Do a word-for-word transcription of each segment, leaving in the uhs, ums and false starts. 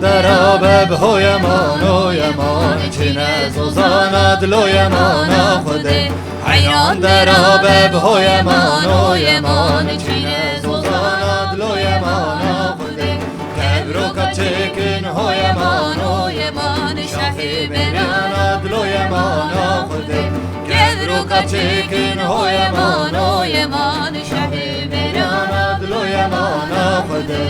Derabe bi hoye man, hoye man, çine zozana diloye mana Xwedê. Heyran derabe bi hoye man, hoye man, çine zozana diloye mana Xwedê. Kevroka çêkin hoye man, hoye man, şahê berana diloye mana Xwedê. Kevroka çêkin hoye man, hoye man, şahê berana diloye mana Xwedê.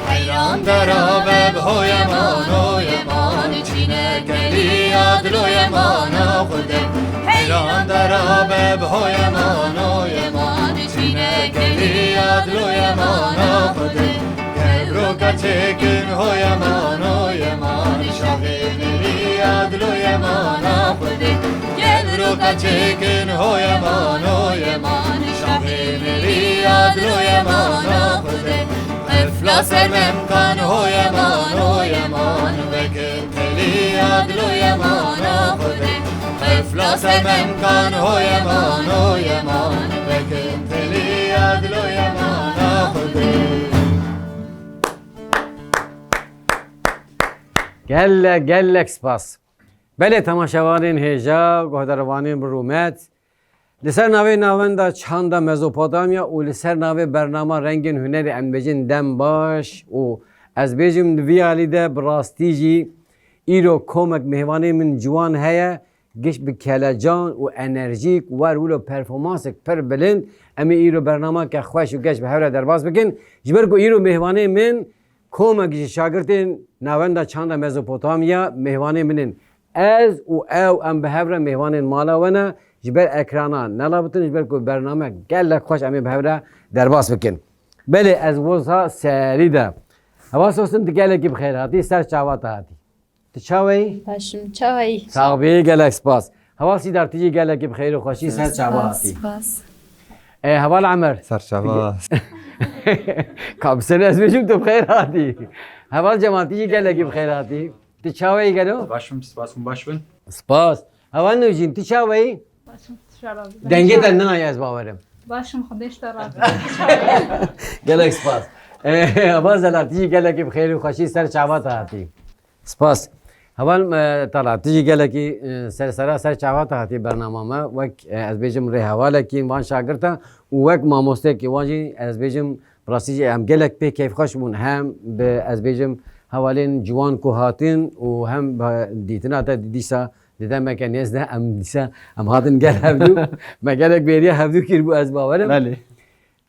Heyran derabe bi hoye man, hoye man, çîne keliya diloye mana Xwedê. Heyran derabe bi hoye man, hoye man, çîne keliya diloye mana Xwedê. Kevroka çêkin hoye man, hoye man, şahê meriya diloye mana Xwedê. Kevroka çêkin hoye man, hoye man, şahê meriya diloye mana Xwedê. Qifla ser memkan hoye man, hoye man, vekin teliya diloye mana Xwedê. Qifla ser memkan hoye man, hoye man, vekin teliya diloye mana Xwedê. Gelek, gelek spas. Belê temaşevanên hêja, guhdarvanên bi rûmet. Li ser navê Navenda Çanda Mezopotamya û li ser navê bernama Rengên Hunerê em dibêjin dem baş û ez bêjim di vî alî de bi rastî jî îro komek mêvanê min ciwan heye, giş bi kelecan û enerjîk wer wilo performansek pir bilind. Em ê îro bernameke xweş û geş bi hev re derbas bikin. Ji ber ku îro mêvanê min komek ji şagirtên Navenda Çanda Mezopotamya mêvanê min in. Ez û ew em bi hev re mêvanên mala we ne, ji ber ekrana nelabitin, ji ber ku bername gelek xweş em ê bi hev re derbas bikin. Belê ez wiza serî de. Heval Sosin, tu gelekî bi xêr hatî, ser çava te hatî. Tu çawa yî? Baş im, çawa yî? Sax bî, gelek spas. Heval Sîdar, tu jî gelekî bi xêr û xweşî ser çava hatî. Spas. E, heval Emer. Ser çava. Ka bi ser ez bêjim tu bi xêr hatî. Heval Cemal, tu jî gelekî bi xêr hatî. Tu çawa yî gelo? Baş im, spas, hûn baş bin. Spas. Heval Nûjîn, tu çawa yî? Baş im, şeref. Dengê te nayê ez bawerim. Baş im, Xwedê ji te razî. Gelek spas. E, heval Zelal, tu jî gelekî bi xêr û xweşî ser çava te hatî. Spas. Heval, e, Tala, tu jî gelekî, e, ser sera ser çava te hatî bernama me. Wek, e, ez bêjim rêhevalekî van şagirta û wek mamostekî wan jî ez bêjim bi rastî jî em gelek pê keyfxweş bûn. Hem bi ez bêjim hevalên ciwan ku hatin û hem bi dîtina te dîsa di demeke nêz de em dîsa em hatin gel hevdû. Me gelek bêriya hevdû kir bû ez bawerim. Belê.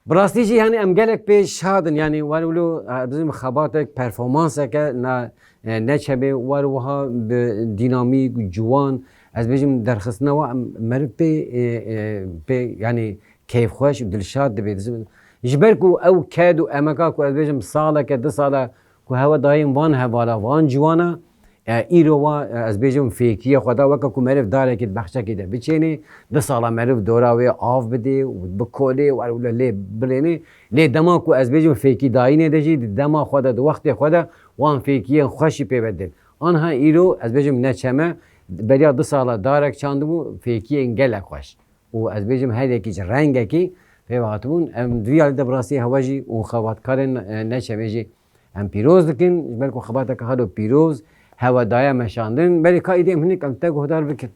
Bi rastî jî, yanî, em gelek pê şad in, yanî, wer wilo, e, bizim xebatek, performanseke na, e, neçebê, wer wiha bi dînamîk, ciwan, ez bêjim, derxistina wa em meriv pê, e, e, pê, yanî, keyfxweş û dilşad dibe. Dizim-, ji ber ku ew ked û emeka ku ez bêjim saleke, du sala ku hewe dayên van hevala, van ciwana, e, îro wa, e, ez bêjim fêkiye xwe da, weke ku meriv darekî di bexçekî de biçênê, du sala meriv dora wê av bidê û bikolê û wilo lê bilênê. Lê dema ku ez bêjim fêkî dayînê de jî, di dema xwe de, di wextê xwe de wan fêkiyên xweş jî pê ve didin. Anha îro ez bêjim neçeme, beriya du sala darek çandibû, fêkiyên gelek xweş. Û ez bêjim her yekî ji rengekî pê ve hatibûn. Em di vî alî de bi rastî hewe jî û xebatkarên, e, neçemê jî em pîroz dikin. Ji ber ku xebateke halo pîroz hewe daye meşandin. Berî ka îdî em hinek em te guhdar bikin.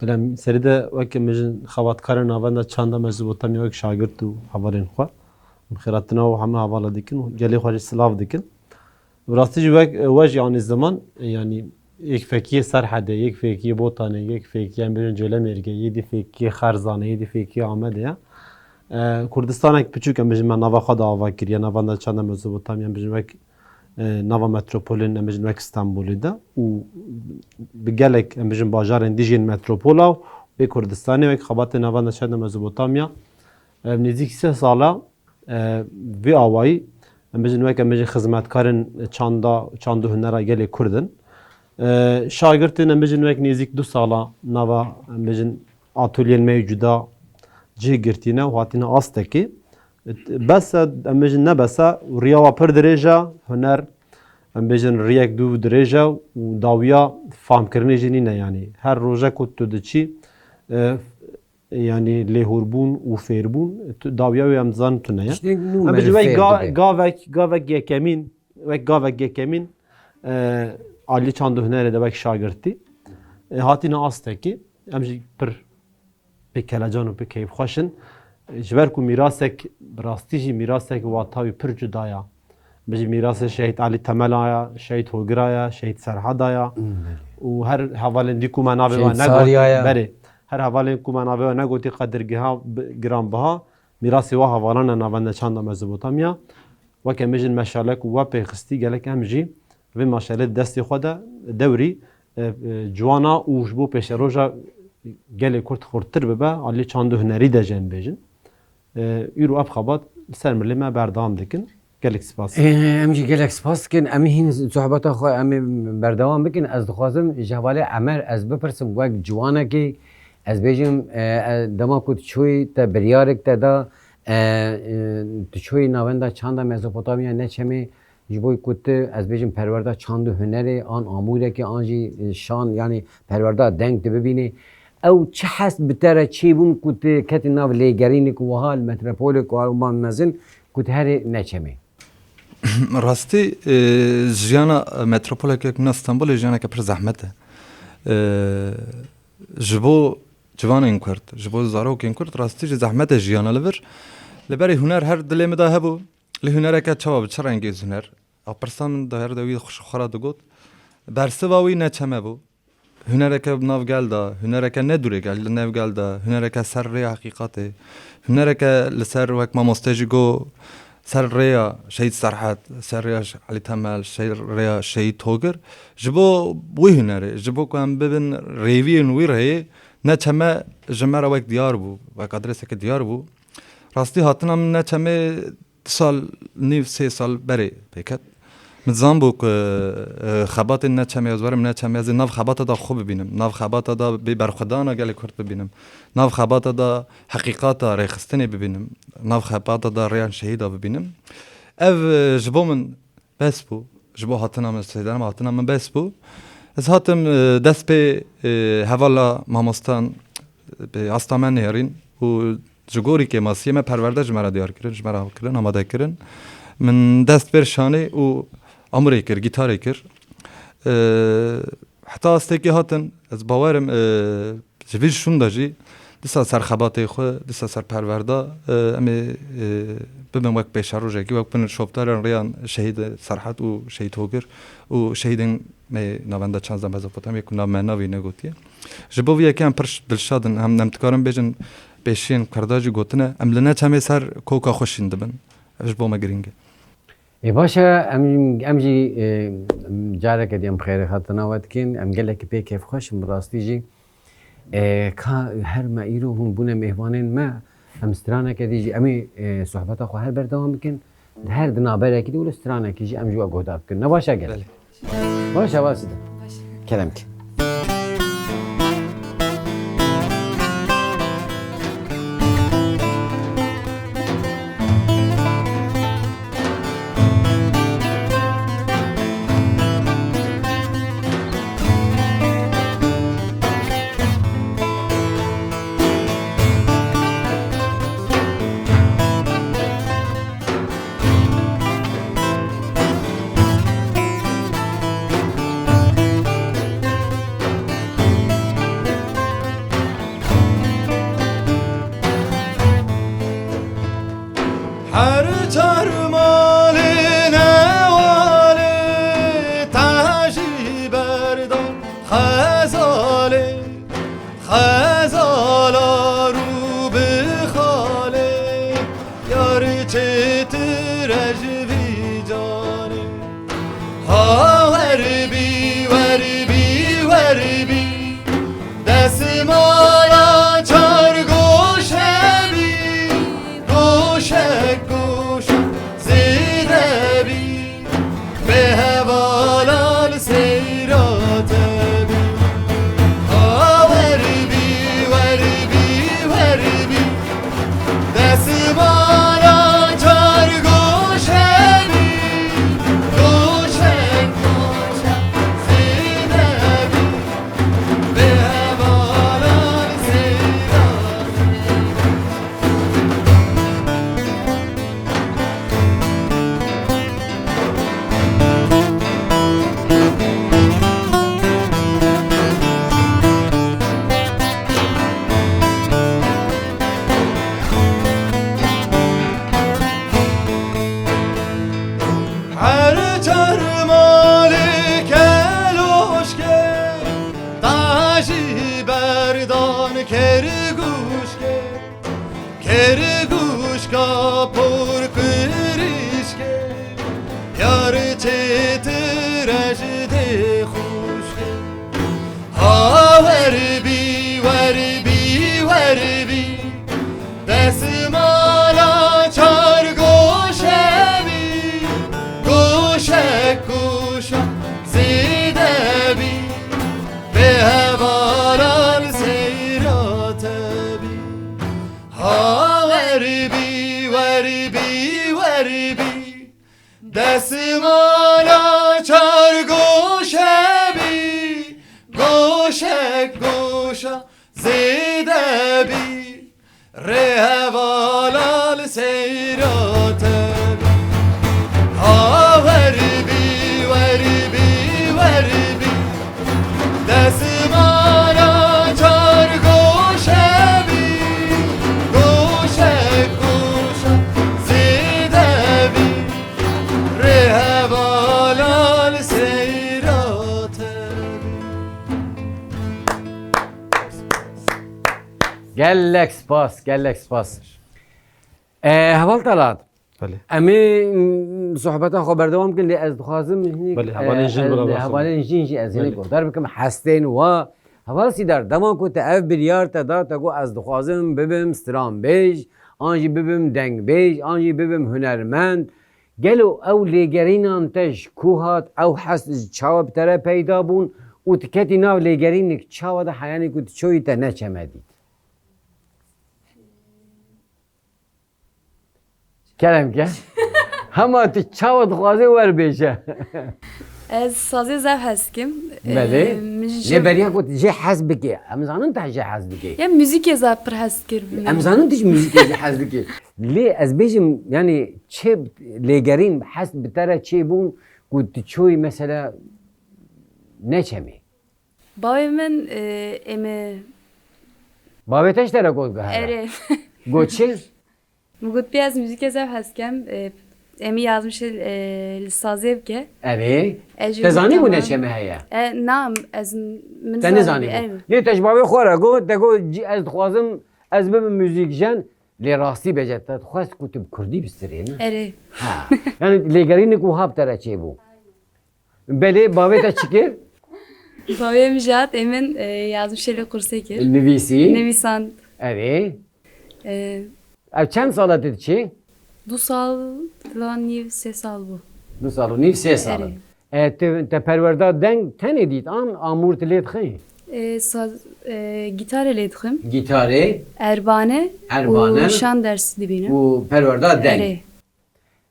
Bila em serî de weke min jin xebatkarên navenda çanda Mezopotamya wek şagirt û hevalên xwe. Em xêratina û hemû hevala dikin û gelê xwe jî silav dikin. Bi rastî jî wek, we jî anî ziman, yanî yek fêkiyê Serhedê, yek fêkiyê Botanê, yek fêkiyê em bêjin Colemêrgê, yê dî fêkiyê Xerzanê, yê dî fêkiyê Amedê ye. E, Kurdistanek piçûk em bêjin me nava xwe de ava kiriye, navenda çanda Mezopotamya em bêjin wek, e, nava metropolên em bêjin wek Stenbolê de û bi gelek em bêjin bajarên dî jî yên metropola û wê Kurdistanê wek xebatê navenda çanda Mezopotamya, e, nêzîkî sê sala E, vî awayî, em bêjin wek, em bêjin xizmetkarên çanda, çand û hunera gelê Kurd in. E, şagirtên, em bêjin wek nêzîk du sala nava, em bêjin atolyên me yê cuda cih girtîne û hatîne astekê. Bes e, em bêjin ne bes e, riya wa pir dirêj e, huner, em bêjin riyek dû dirêj e û dawiya famkirinê jî nîne, yanî her roje ku tu diçî, e, yanî lêhûrbûn û fêrbûn, tu, dawiya wê em dizanin tune ye. Tiştê nû Em bêjin merî wek fêr ga-, dibe. gavek, gavek yekemîn, wek gavek yekemîn, e, alî çand û hunerê de wek şagirtî, e, hatîne astekî. Em jî pir pê kelecan û pê keyfxweş in. Ji ber ku mîrasek, bi rastî jî mîrasek wata wî pir cuda ya. Bijî mîrasê Şehîd Alî Temela ya, Şehîd Hogira ya, Şehîd Serhada ya. Hmm, belê. Û her hevalên dî ku me navê Şehîd we negotî, Sarya ya. Berê, her hevalên ku me navê we negotî, qedirgiha bi-, giranbiha, mîrasê we hevalan e navenda çanda Mezopotamya. Weke mijin meşalek û we pêxistî gelek em jî vê meşalê di destê xwe de dewrî, e, e, ciwana û ji bo pêşeroja gelê Kurd xurttir bibe, alî çand û hunerî de jî em bêjin. E, îro ev xebat li ser milê me berdewam dikin. Gelek spas. E, em jî gelek spas dikin. Em ê hîn sohbeta xwe em ê berdewam bikin. Ez dixwazim ji hevalê Emer ez bipirsim wek ciwanekê. Ez bêjim, e, e, dema ku tu çûyî te biryarek te da, e, e, tu çûyî navenda çanda Mezopotamya Neçemê, ji bo ku tu, ez bêjim, perwerda çand û hunerê, an amûrekê, an jî, e, şan, yanî perwerda deng tu bibînî. Ew çi hes bi te re çêbûn ku tu ketî nav lêgerînê ku wiha li metropolê ku wiha mezin ku tu herî Neçemê? Rastî, e, jiyana metropoleke wek Stenbolê jiyaneke pir zehmet e. E, ji bo ciwanên Kurd, ji bo zarokên Kurd rastî jî zehmet e jiyana li vir. Li berî huner her dilê min de hebû. Lê hunereke çawa bi çi rengî ez huner? A pirsa min di her dewî xwe, xwe re digot. Bersiva wî Neçeme bû. Hunereke bi nav gel de, hunereke ne dûrê gel, li nav gel de, hunereke ser rêya heqîqatê, hunereke li ser wek mamoste jî got, ser rêya Şehîd Serhed, ser rêya Ş-, Elî Temel, ser rêya Şehîd Togir. Ji bo wî hunerê, ji bo ku em bibin rêviyên wî rêyê, Neçeme ji me re wek diyar bû, wek adreseke diyar bû. Rastî hatina min Neçemê du sal nîv, sê sal berê pê ket. Min zanbû ku, e, xebatên Neçemê, ez werim Neçemê, ez ê nav xebata da xwe bibînim. Nav xebata da bê berxwedana gelê Kurd bibînim. Nav xebata da heqîqata rêxistinê bibînim. Nav xebata da rêyan şehîda bibînim. Ev, e, ji bo min bes bû. Ji bo hatina min, seydanem hatina min bes bû. Ez hatim, e, dest pê, e, hevala mamostan, e, asta me nêrîn û ji gorî kêmasiyê me perwerde ji me re diyar kirin, ji me re kirin, amade kirin. Min dest pêr şanê û amûrê kir, gîtarê kir. E, heta astekî hatin, ez bawerim, e, Ji vî şûn de jî dîsa ser xebatê xwe, dîsa ser perwerda, e, em ê, e, bibin wek pêşerojekî, wek bin şopdarên rêyan Şehîd Serhed û Şehîd Hogir û şehîdên me navenda çanda Mezopotamyê ku nav me navî negotiye. Ji bo vî yekê em pir dilşad in, em, em dikarin bêjin pêşiyên Kurda jî gotine, em li Neçemê ser koka xwe şîn dibin. Ev ji bo me girîng e. Ê, baş e, em, em jî, e, careke dî em xêrê hatina we dikin. Em gelekî pê kêfxweş in, bi rastî jî. E, ka her me îro hûn bûne mêvanên me, em straneke dî jî, em ê, e, sohbeta xwe her berdewam bikin. Di her di naberekî de wilo stranekî jî em ji we guhdar bikin. Ne baş e gelek? Belê. Baş e, baş e. Kerem ki. Desmala çar goşe bî, goşek goşa zêde bî, bê hevalan seyra te bî. Ha wer bî, wer bî, wer bî. Desmala çar goşe bî, goşek goşa zêde bî. Rê hevala li seyra te bî. Ha wer bî, wer bî, wer bî. Desmala çar goşe bî, goşek goşa zêde bî. Rê hevala li seyra te bî. Gelek spas, gelek spas. E, Heval Talat, Belê. Em ê, mm, sohbeta xwe berdewam kin, lê ez dixwazim hinek, Belê, e, hevalên jin ez, bira lê baş hevalên jin jî ez hinek Belê. guhdar bikim, hestên wa. Heval Sîdar, dema ku te ev biryar te da, te got, "Ez dixwazim bibim stranbêj, an jî bibim dengbêj, an jî bibim hunermend." Gelo ew lêgerînan te ji ku hat, ew hes ji çawa bi te re peyda bûn û tu ketî nav lêgerînek çawa de heyanê ku tu çoyî te neçeme dît? Kerem ke. Hema tu çawa dixwazê wer bêje. Ez sazê zaf hez dikim. Belê. Ee, min ji Lê beriya ku tu jê hez bikê. Em zanin tu jê hez dikê. Ya muzîkê zaf pir hez dikir. Em zanin tu ji muzîkê jî hez dikê. Lê ez bêjim, yani çi lêgerîn hez bi te re çêbûn ku tu çoyî mesela neçemê? Bavê min, e, ê me Bavê te ji te re got guhere. Erê. Got çi? Min got pê ez muzîkê zaf hez dikim. E, em ê yazmişê, e, li sazê bike. Erê. Ez jî Te zanî gotim bû tamam. neçeme heye? E, na, ez min Te zanî nizanî bû. Erê. Lê te ji bavê xwe re got, te got, "Cî ez dixwazim ez bibim muzîkjen." Lê rastî bêje, te dixwest ku tu bi kurdî bistirê, ne? Erê. Ha. Yani lêgerînek wiha bi te re çêbû. Belê, bavê te çi kir? Bavê min jî hat, ê min, e, yazmişê li qursê kir. Nivîsî? Nivîsand. Erê. E, Ev çend sala tu diçî? Du sal, lan nîv, sê sal bû. Du sal û nîv, sê sal. Erê. E, te, te perwerda deng tenê dît, an amûr tu lê dixî? E, saz, e, gîtarê lê dixim. Gîtarê? Erbane Erbane. û şan dersî dibînim. Û perwerda deng. Erê.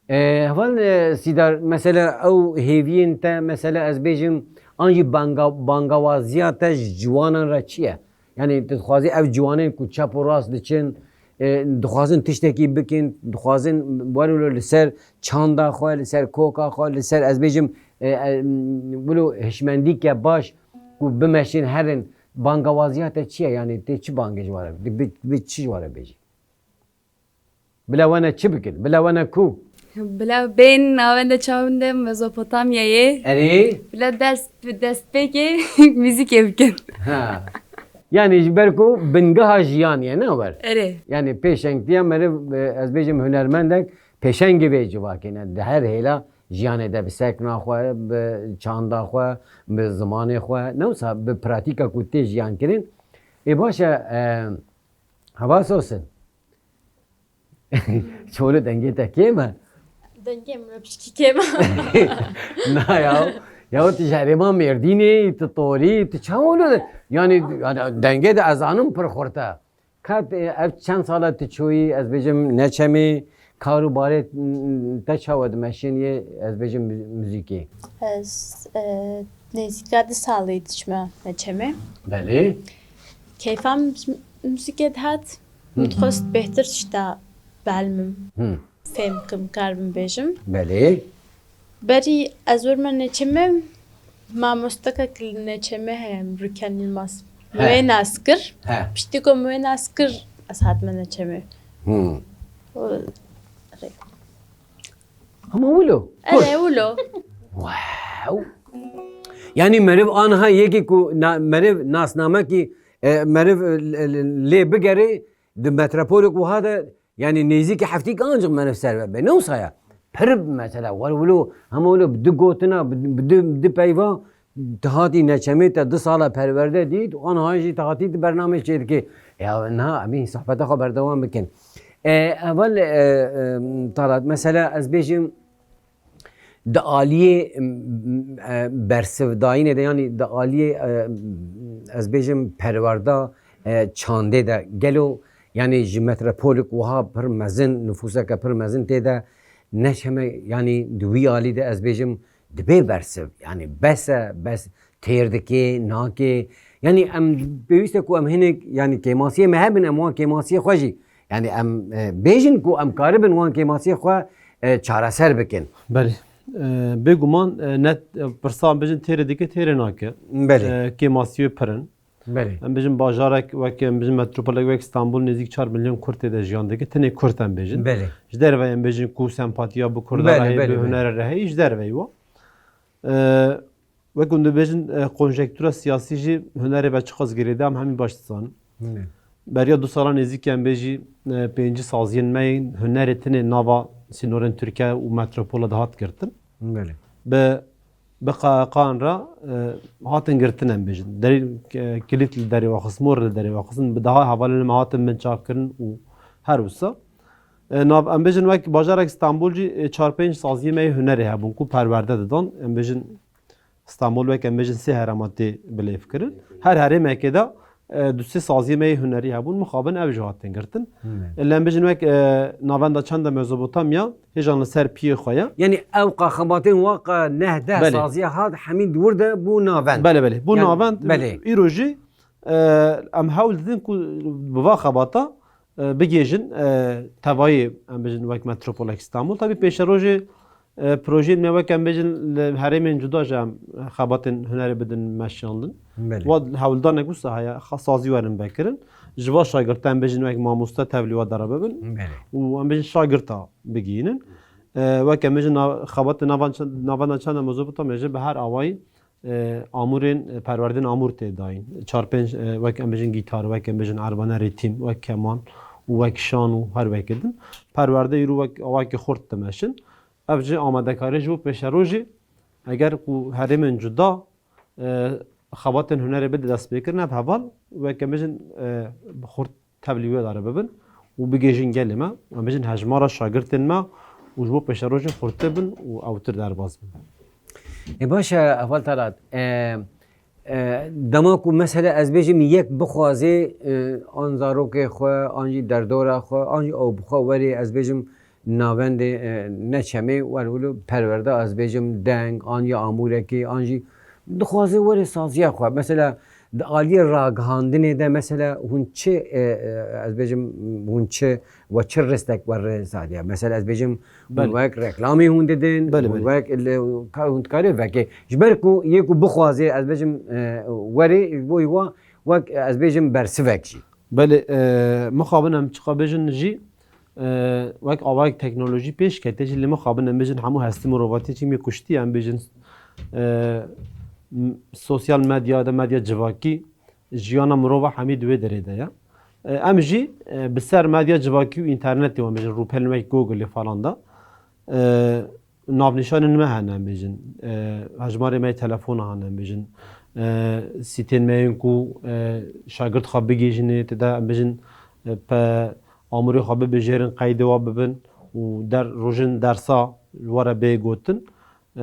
E, heval, e, Sîdar, mesela ew hêviyên te, mesela ez bêjim, an jî banga-, bangawaziya te ji ciwanan re çi ye? Yani tu dixwazî ev ciwanên ku çap û rast diçin, e, dixwazin tiştekî bikin, dixwazin wero li ser çanda xwe, li ser koka xwe, li ser ez bêjim, e, e, wilo hişmendîke baş ku bimeşin herin, bangawaziya te çi ye? Yani tê çi bangê ji we re, bi, bi çi ji we re bêjî? Bila we ne çi bikin? Bila we ne ku? Bila bên navenda çawan de Mezopotamyayê. Erê? Bila dest, destpêkê muzîkê bikin. Ha. Yani ji ber ku bingeha jiyanê ye, ne wer? Erê. Yani pêşengtiya meriv, e, ez bêjim hunermendek pêşengê vê civakê ne. Di her hêla jiyanê de bi sekna xwe, bi çanda xwe, bi zimanê xwe, ne wisa bi pratîka ku tê jiyan kirin. Ê baş e, e, Heval Sosin. Çolo dengê te kêm e? Dengê min pişkî kêm e. Na ya. Ya tu ji herêma Mêrdînê, tu Torî, tu çawa wilo de? Yani, yani dengê de ez zanim pir xurt e. Kat, e, ev çend sala tu çoyî, ez bêjim neçemê, kar û barê, m, te çawa dimeşîniyê, ez bêjim mu-, muzîkê? Ez, e, nêzîka du salê diçime neçemê. Belê. Keyfa min ji muzîkê dihat. Hı. Min dixwest bêhtir tişta bielmim. Hı. Fêm kim, karibim bêjim. Belê. Berî ez werme neçeme, mamosteka ki li neçeme heye, Rüken Yılmaz. He. Min wê nas kir. He. Piştî ku min wê nas kir, ez hatime neçeme. Hı. O, re- Hema wilo? Erê, wilo. Wow. Yani meriv aniha yekî ku na-, meriv nasnamekî, e, meriv, e, l-, l-, lê bigerê di metropolek wiha de, yani nêzîkî heftîk ancik meriv ser ve bê. Ne wisa ye? Pir mesela, wer wilo, hema wilo bi du gotina, bi, bi du, bi du peyva, tu hatî neçemê te du sala perwerde dît, aniha jî tu hatî tu bernameyê çêdikê. Ya niha em ê sohbeta xwe berdewam bikin. E, heval, e, e, Talat, mesela ez bêjim, di aliyê, m, m, e, bersivdayînê de, yanî di aliyê, e, ez bêjim perwerda, e, çandê de, gelo, yanî ji metropolik wiha pir mezin, nifûseke pir mezin tê de, ne çeme, yanî di wî alî de ez bêjim, dibe bersiv. Yanî bes e, bes têr dike, nake. Yanî em pêwîst e ku em hinek, yanî kêmasiyê me hebin, em wan kêmasiyê xwe jî, yanî em, e, bêjin ku em karibin wan kêmasiyê xwe, e, çareser bikin. Belê. E, bêguman, e, ne, e, pirsa em bêjin têrê dike, têrê nake. Belê. E, kêmasiyê pir in. Belê. Em bêjin bajarek wek, em bêjin metropolek wek Stenbol nêzîk çar milyon Kurd tê de jiyan dike. Tenê Kurd em bêjin. Belê. Ji derve em bêjin ku sempatiya bi Kurda Belê, re heye, belê, bi belê. Hunere re heye, ji derve wa. E, wek hûn dibêjin, e, konjenktura siyasî jî hunerê ve çiqas girêde em hemî baş dizanin. Belê. Beriya du sala nêzîkî em bêjî, e, pêncî saziyên me yên hunerê tenê nava sînorên Tirkiye û metropola de hat girtin. Belê. Bi, bi qayaxan re, e, hatin girtin em bêjin. Derî, e, kilît li derê ve xistin, mor li derê ve xistin, bi daha hevalên me hatin binçavkirin û her wisa. E, nav, em bêjin wek bajarek Stenbol jî, e, çar pênc saziyê me yê hunerê hebûn ku perwerde didan. Em bêjin Stenbol wek em bêjin sê herêma tê bilêvkirin. Her herêmekê de, e, du sê saziyê me yê hunerî hebûn, mixabin ev jî hatin girtin. Hmm. E, lê em bêjin wek, e, navenda çanda Mezopotamya, hêjan li ser piyê xwe ye. Yanî ew qa xebatên wa qa neh deh Belê. Saziya hat hemî di wir de bû navend. Belê, belê. Bû Yanî, navend, belê. Îro jî, e, em hewl didin ku bi va xebata, e, bigêjin, e, tevayê, em bêjin wek metropolek Stenbol. Tabî pêşerojê, e, projeyên me wek em bêjin li herêmên cuda jî em xebatên hunerê bidin meşiyandin. Belê. Wa hewldanek wisa heye, xa-, sazî werin vekirin. Ji va şagirta em bêjin wek mamoste tevlî wa dere bibin. Belê. Û em bêjin şagirta bigihînin. E, wek em bêjin na-, xebatê navan-, navenda çanda Mezopotamya jî bi her awayî e, amûrên, e, perwerdên amûr tê dayîn. Çar pênc, e, wek em bêjin gîtar, wek em bêjin erbane rîtîm, wek keman û wek şan û her wekê din. Perwerde îro wek awakê xurt dimeşin. Ev jî amadekarî ji bo pêşerojê, eger ku herêmên cuda, e, xebatên hunerê bide destpêkirin, ev heval, wek em bêjin, e, bi xurt tevlî wê dare bibin û bigihêjin gelê me. Em bêjin hejmara şagirtên me û ji bo pêşerojên xurtir bin û ewtir derbas bin. Ê baş e, heval Talat. E, e, dema ku mesela ez bêjim yek bixwaze, e, an zarokê xwe, an jî derdora xwe, an jî ew bi xwe werê, ez bêjim navendê, e, ne çemê, wer wilo perwerde, ez bêjim deng, an jî amûrekê, an jî dixwaze werê saziya xwe. Mesela, di aliyê ragihandinê de, mesela, hûn çi, e, e, ez bêjim, hûn çi, we çi ristek we rê saziya? Mesela, ez bêjim, hûn Belê. Wek reklamê hûn didin, Belê, hûn belê. Wek li, ka hûn dikarê vekê. Ji ber ku yê ku bixwaze, ez bêjim, e, werê, ji bo wa, wek, ez bêjim, bersivek jî. Belê, e, mixabin em çiqa bêjin jî, e, wek awayek teknolojî pêş kete jî, lê mixabin em bêjin hemû hestî mirovatiyê çîmê kuştî, em bêjin, e, m-, sosyal medya de, medya civakî, jiyana mirova hemî di wê derê de ye. E, em jî, e, bi ser medya civakî û înternetê, em bêjin rûpelên wek Google falan de, e, navnîşanên me hene, em bêjin, e, hejmarê me yê telefona hene, em bêjin, e, sîtên me yên ku, e, şagirt xwe bigihîjinê, tê de, em bêjin, e, pe amûrê xwe bibijêrin, qeydê wa bibin û der rojên dersa ji we re bê gotin. E,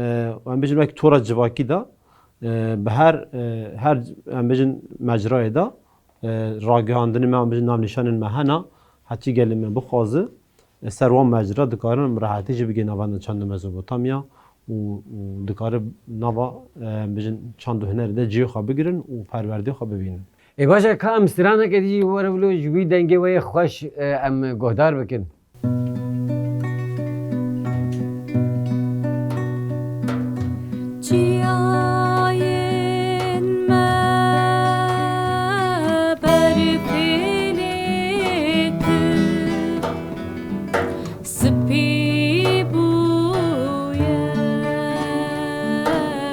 em bêjin wek tora civakî de, e, bi her, e, her, em bêjin mecrayê de, e, ragihandinê me, em bêjin navnîşanên me hene, heçî gelê me bixwaze, e, ser wan mecra dikarin bi rehetî jî bigê navenda çanda Mezopotamya û, û dikare nava, e, em bêjin çand û hunerê de cihê xwe bigirin û perwerdê xwe bibînin. Ê baş e, ka em straneke dî were wilo ji wî dengê we yê xweş, e, em guhdar bikin. Çiyayên me berfê lê kir, spî bûye,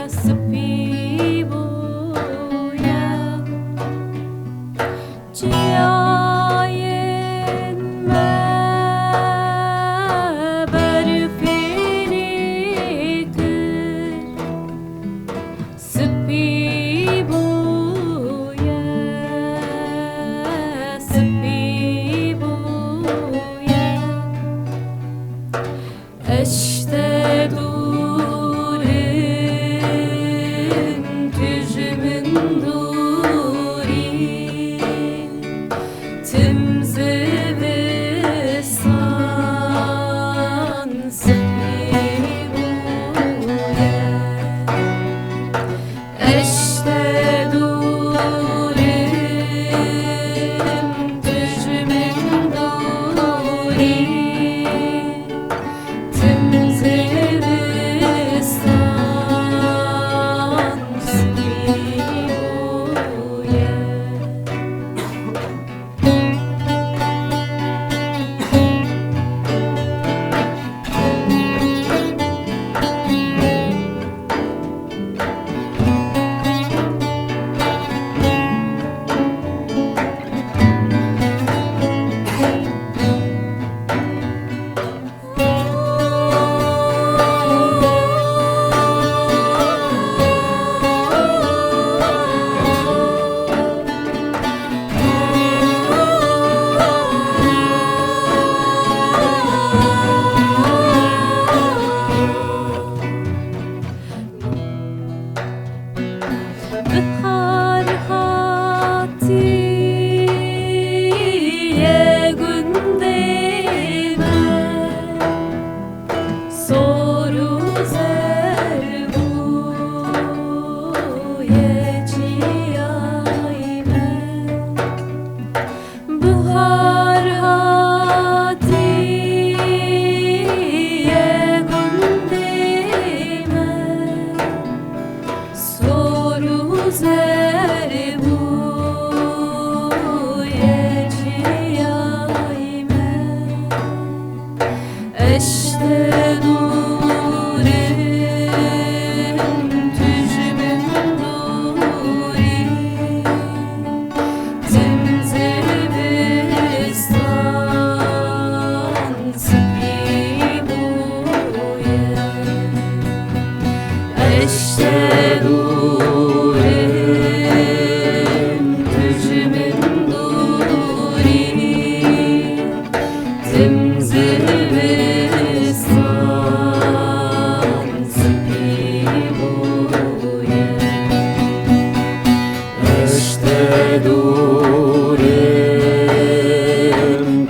spî bûye. Çiyayên me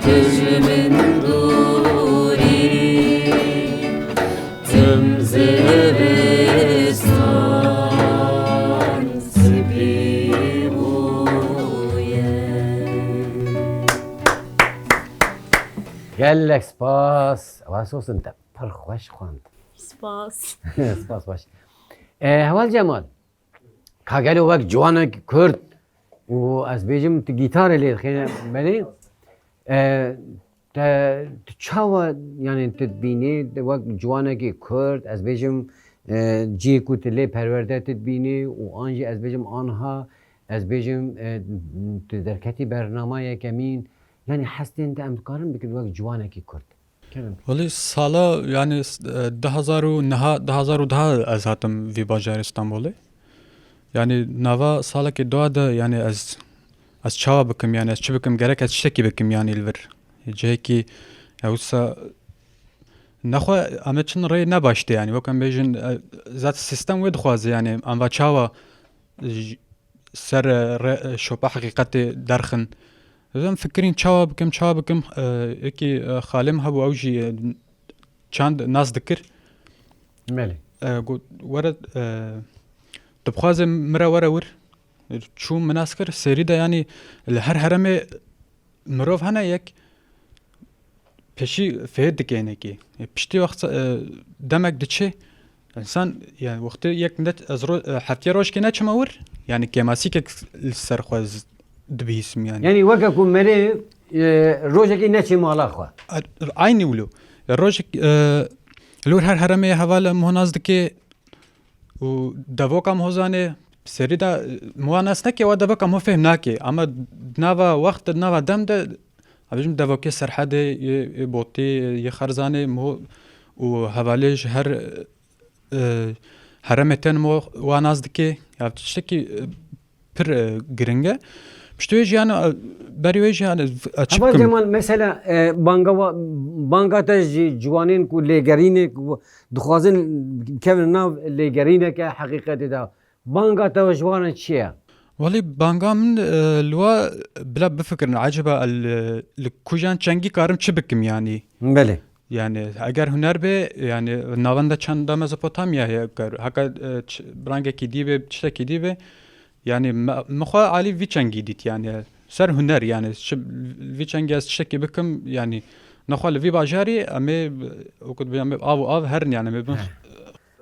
Tu ji min dûrî, tim zivistan spî bûye. Gelek spas. Ewa sosin te pir xweş xwend. Spas. Spas baş. E, Heval Cemal, ka gelo wek ciwanek Kurd û ez bêjim tu gîtarê lê dixîne belê, e, te, tu çawa, yani tu dibînî wek ciwanekî Kurd, ez bêjim, e, cihê ku tu lê perwerde tu dibînî û an jî ez bêjim anha, ez bêjim, e, tu derketî bernama yekemîn, yani hestên te em dikarin bikin wek ciwanekî Kurd. Kerem. Welî sala, yani, s-, e, du hezar û neh, du hezar û deh ez hatim vî bajarê Stenbolê. Yani nava salekê dua de, yani ez, ez çawa bikim, yani ez çi bikim, gerek ez tiştekî bikim, yani li vir. Cihekî, ya wisa nexwe em ê çin rê ne baş tê, yani wek em bêjin, e, zat sistem wê dixwaze, yani em va çawa j-, ser, e, re-, e, şopa heqîqetê derxin. Ez em fikirîn çawa bikim, çawa bikim, e, yekî, e, xalê min hebû, ew jî, e, çand nas dikir. Belê. E, got, were, e, dixwaze min re were wir. Çû min nas kir, serî de, yanî li her heremê mirov hene yek pêşî fêr dike hinekî. E, piştî wext, e, demek diçe, însan, yani, wextê yek ne, ez ro-, e, heftiye rojkê neçime wir, yani, kêmasîkek li ser xwe z-, dibihîsim, yani. Yani, weke ku merê, e, rojekê neçê mala xwe. A-, aynî wilo. Ya, rojek, e, li wir her heremê heval min nas dike, û devoka min hozanê, serî de, e, min wan nas neke, wa devoka min fêhm nake. Ama di nava wext de, di nava dem de, ez bêjim devokê Serhedê, yê, yê Botê, yê Xerzanê, min û hevalê ji her, e, heremê tên min wa nas dike. Ya tiştekî, e, pir, e, giring e. Piştî wê jî, yani, e, berî wê jî, yani, e, çi Heval bikim? Cemal, mesela, e, banga wa-, banga te ji ciwanên ku lêgerînê ku dixwazin kevin nav lêgerîneke heqîqetê de. Banga te ji wan re çi ye? Welî banga min, e, li wa bila bifikirin, eceba li, li kujan çengî karim çi bikim, yani? Belê. Yani, eger huner bê, yani, navenda çanda Mezopotamya heye, eger heka, e, ç-, bi rengekî dî bê, tiştekî dî bê, yani, me, min xwe alî vî çengî dît, yani, ser huner, yani, çi, vî çengî ez tiştekî bikim, yani, nexwe li vî bajarî, em ê, wekî dibê, em ê av û av herin, yani, em ê bin He.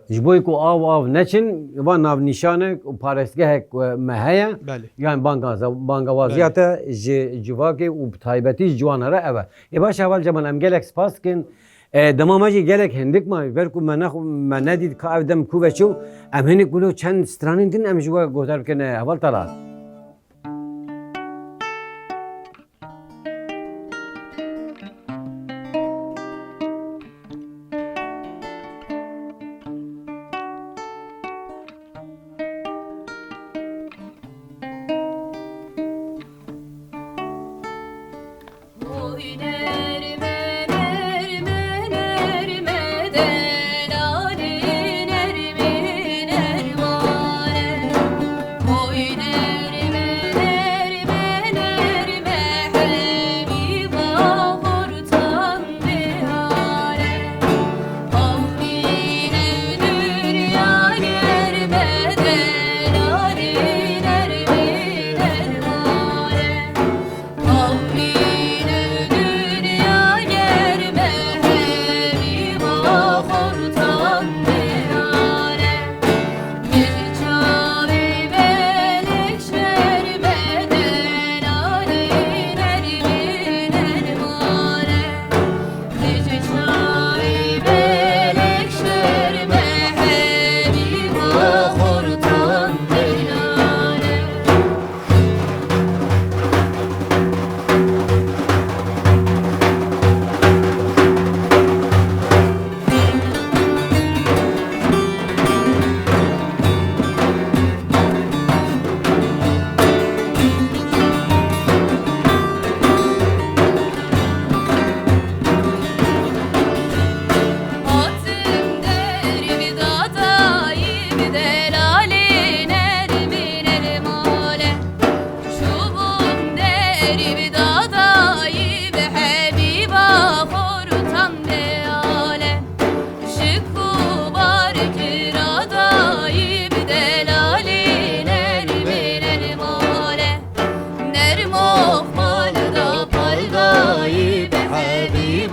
Ji bo ku av û av neçin, va navnîşanek û parêzgehek, e, me heye. Belê. Yani banga-, bangawaziya Belê. te ji civakê û bi taybetî ji ciwana re ev e. Ê baş, Heval Cemal, em gelek spas dikin. E, dema me jî gelek hindik ma, ji ber ku me nexwe-, me nedît ka ev dem ku ve çû, em hinek wilo çend stranên din em ji we guhdar bikin, e, Heval Talat.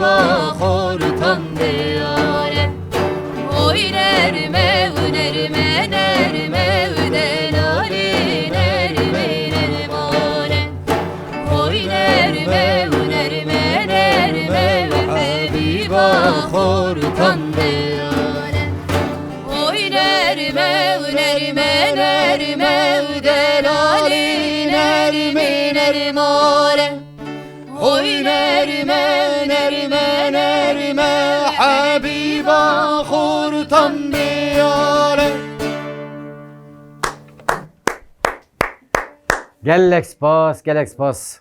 Baxor tam diyare. Oy nerme u nerme, nerme u delalî, nerme nermane. Oy nerme u nerme, nerme u hebîba xor tam diyare. Oy nerme u nerme, nerme u delalî, nerme nermane. Oy nerme, nerme, nerme, hebîba xor tam diyare. Gelek spas, gelek spas.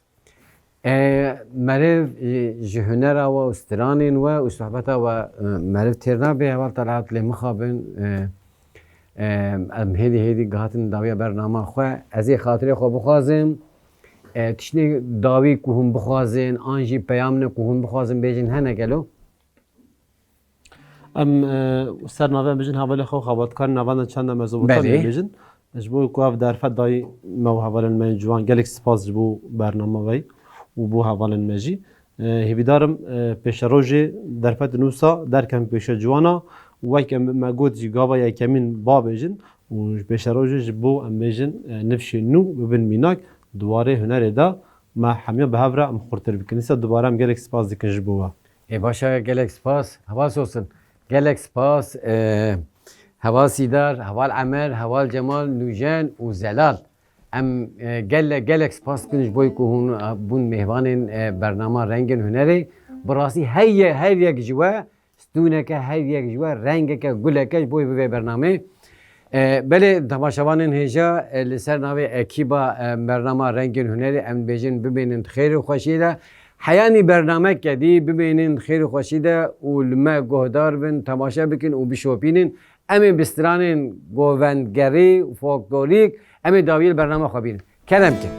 E, meriv, e, ji hunera we û stranên we û sohbeta we, e, meriv têr nabe, heval Talhat lê mixabin, e, e, em hêdî hêdî gihatin dawiya bernama xwe. Ez ê xatirê xwe bixwazim. E, tiştê dawî ku hûn bixwazin, an jî peyamine ku hûn bixwazin bêjin hene gelo? Em, e, ser navê em bêjin hevalê xwe û xebatkarên navenda çanda mezopotamya Belê. Bêjin. Ji bo ku ev derfet dayî me û hevalên me yên ciwan gelek spas ji bo bernama ve û bo hevalên me jî. E, hêvîdarim, e, pêşerojê derfet nûsa derkem pêşe ciwana û wek em me got jî gava yekemîn babêjin û ji pêşerojê ji bo em bêjin, e, nifşên nû bibin mînak di warê hunerê de me hemiya bi hev re em xurtir bikin. Dîsa dubare em gelek spas dikin ji bo we. Ê baş e, gelek spas. Heval Sosin, gelek spas. E, heval Sîdar, heval Emer, heval Cemal, Nûjen û Zelal. Em, e, gele-, gelek spas dikin ji bo ku hûn, e, bûn mêvanên, e, bernama Rengên Hunerê. Bi rastî her ye-, her yek ji we stûneke, her yek ji we rengeke, guleke ji bo vê bernamê. E, belê temaşevanên hêja, e, li ser navê ekîba, e, bernama Rengên Hunerê em dibêjin bimênin di xêr û xweşiyê de. Heyanî bernameke dî bimênin di xêr û xweşî de û li me guhdar bin, temaşe bikin û bişopînin. Em ê bi stranên govendgerî û folklorîk em ê dawiyê li bernama xwe bînin. Kerem kin.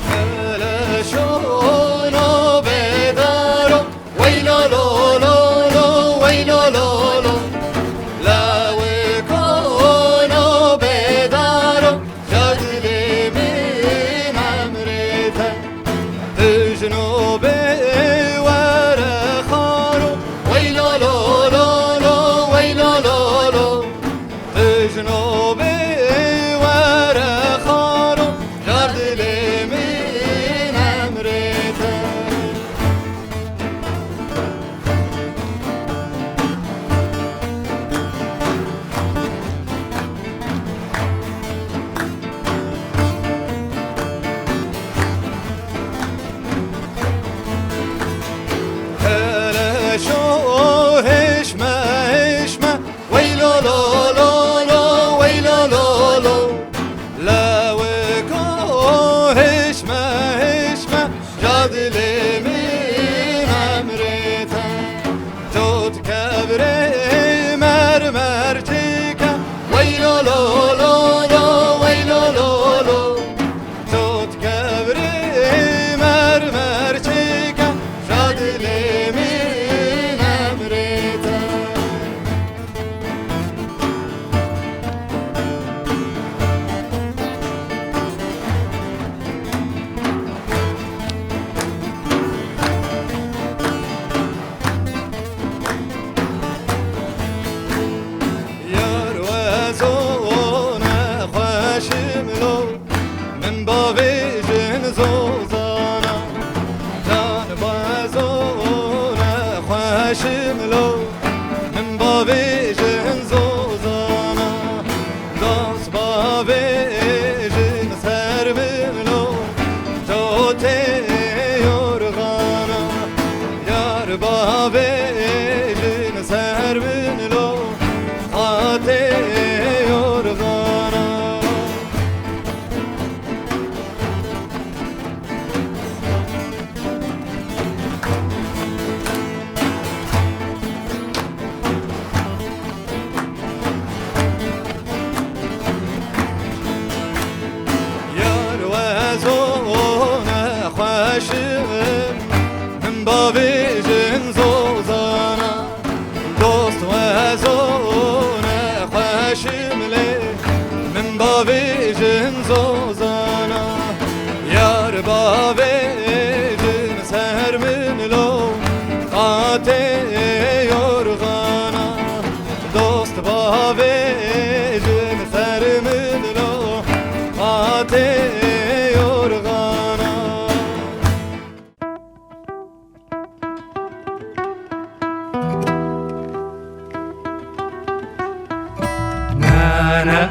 Hele şono bedaro, wey lo lo lo lo, wey lo lo lo. Lawê kono bedaro, Şadilê min emrê te, tijno bê were xaro, wey lo lo lo lo, wey lo lo lo. Tijno bê were xaro, şadilê min emrê te. Hele şo hêşme, hêşme, wey lo lo lo lo, wey lo lo lo. Lewê ko hêşme, hêşme, şadilê min emrê te. Tot kevrê mermerçîke, wey lo lo lo lo, wey lo lo lo. Tot kevrê mermerçîke, şadilê min emrê te. Yar we zone xweşim lo, min bavêjin zozana. Can we zone xweşim lo, min bavêjin zozana. Dost bavêjin ser min lo, to tê yorxana. Yar bavêjin ser min lo, xatê yorxana. Bavêjin zozana, dost we zone xweşim lê, min bavêjin zozana. Yar bavêjin ser min lo, qatê yorxana, dost bavêjin ser min lo, qatê yorxana. Nana,